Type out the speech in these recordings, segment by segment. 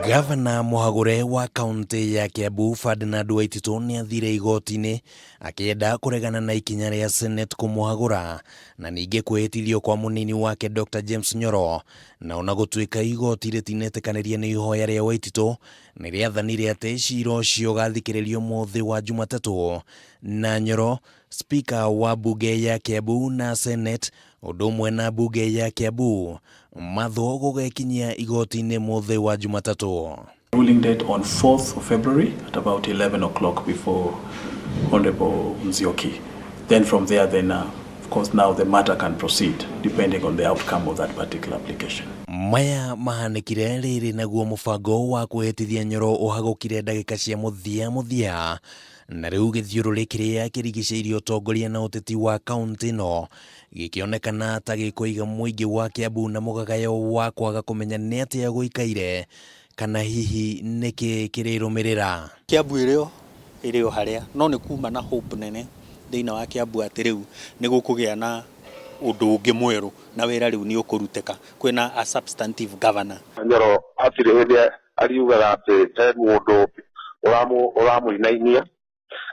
Gavana mũhagũre wa kaũntĩ ya Kiambu Ferdinand Waititu nĩ athire igoti-inĩ akĩenda kũregana na ikinya rĩa Senate kũmũhagũra na ningĩ kwĩhĩtithio kwa mũnini wake Dr James Nyoro. Na ona gũtuĩka igoti rĩtinetĩkanĩria nĩ ihoya rĩa Waititu, nĩ rĩathanire atĩ cira ũcio ũgathikĩrĩrio mũthĩ wa Jumatatũ na Nyoro, Speaker wa mbunge ya Kiambu na Senate ũndũ ũmwe na mbunge ya Kiambu mathwo gũgekinyia igoti-inĩ mũthĩ wa Jumatatũ. Ruling date on 4th of February at about 11 o'clock before Honorable Nzioki. Then from there, then of course now the matter can proceed depending on the outcome of that particular application. Maya mahanĩkire rĩrĩ naguo mũbango wa kwĩhĩtithia Nyoro ũhagũkire ndagĩka cia mũthia mũthia, na rĩu gĩthiũrũrĩ kĩrĩa kĩrigicĩirie ũtongoria na ũteti wa kaũntĩ ĩno gĩkĩonekana ta gĩkũiga mũingĩ wa Kiambu na mũgagayo wa kwaga kũmenya nĩ atĩa gũikaire kana hihi nĩkĩ kĩrĩrũmĩrĩra. Kiambu ĩrĩ o harĩa no nĩ kuma na hope nene thĩinĩ wa Kiambu atĩ rĩu nĩ gũkũgĩa na ũndũ ũngĩ mwerũ na wĩra rĩu nĩ ũkũrutĩka kwĩna a substantive governor. Nyoro hatirĩ hĩndĩ ariugaga atĩ he mũndũ ũramũinainia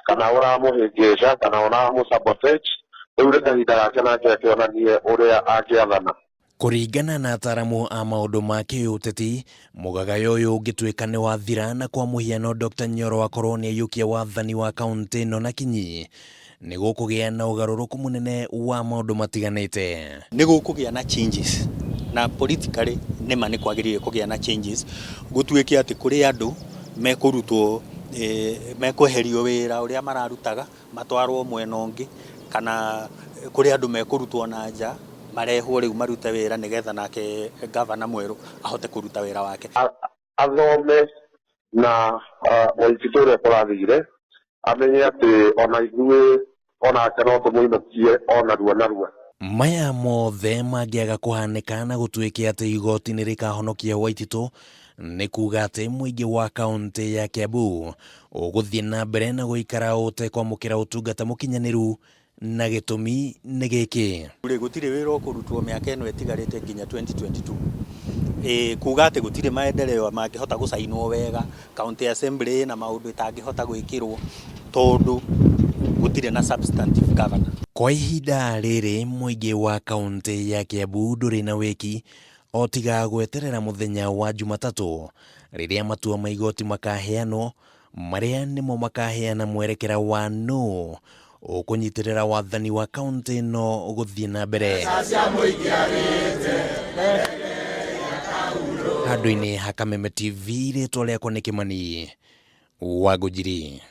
kana ũramũhĩngĩca kana ũramũ sabotage. Rĩu nĩ kahinda gake nake akĩonanie ũrĩa angĩathana. Kũringana na ataramu a maũndũ ma kĩũteti, mũgagayo ũyũ ũngĩtuĩka nĩ wathira na kwa mũhiano Dr Nyoro akorwo nĩ aiyũkia wathani wa kaũntĩ ĩno na kinyi, nĩ gũkũgĩa na ũgarũrũku mũnene wa maũndũ matiganĩte. Nĩ gũkũgĩa na changes na politically nĩma nĩ kwagĩrĩire kũgĩa na changes, gũtuĩke atĩ kũrĩ andũ mekũrutwo, mekweherio wĩra ũrĩa mararutaga matwarwo mwena ũngĩ, kana kũrĩ andũ mekũrutwo na nja marehwo rĩu marute wĩra nĩgetha nake gavana mwerũ ahote kũruta wĩra wake. Athome na Waititu ũrĩa kũrathire, amenye atĩ ona ithuĩ onake no tũmũinũkie o narua narua. Maya mothe mangĩaga kũhanĩka na gũtuĩke atĩ igoti nĩ rĩkahonokia Waititu, nĩ kuga atĩ mũingĩ wa kaũntĩ ya Kiambu ũgũthiĩ na mbere na gũikara ũtekwamũkĩra ũtungata mũkinyanĩru, na gĩtũmi nĩ gĩkĩ. Rĩ gũtirĩ wĩra ũkũrutwo mĩaka ĩno ĩtigarĩte nginya 2022, kuga atĩ gũtirĩ maendeleo mangĩhota gũcainwo wega, county assembly na maũndũ ĩtangĩhota gwĩkĩrwo tondũ gũtirĩ na substantive governor. Kwa ihinda rĩrĩ mũingĩ wa kaũntĩ ya Kiambu ndũrĩ na wĩki o tiga gweterera mũthenya wa Jumatatũ rĩrĩa matua ma igoti makaheanwo, marĩa nĩmo makaheana mwerekera wa nũ ũkũnyitĩrĩra wathani wa kaũntĩ ĩno gũthiĩ na mbere. Handũ-inĩ ha Kameme TV, rĩtwa rĩakwa nĩ Kĩmani wa Ngũnjiri.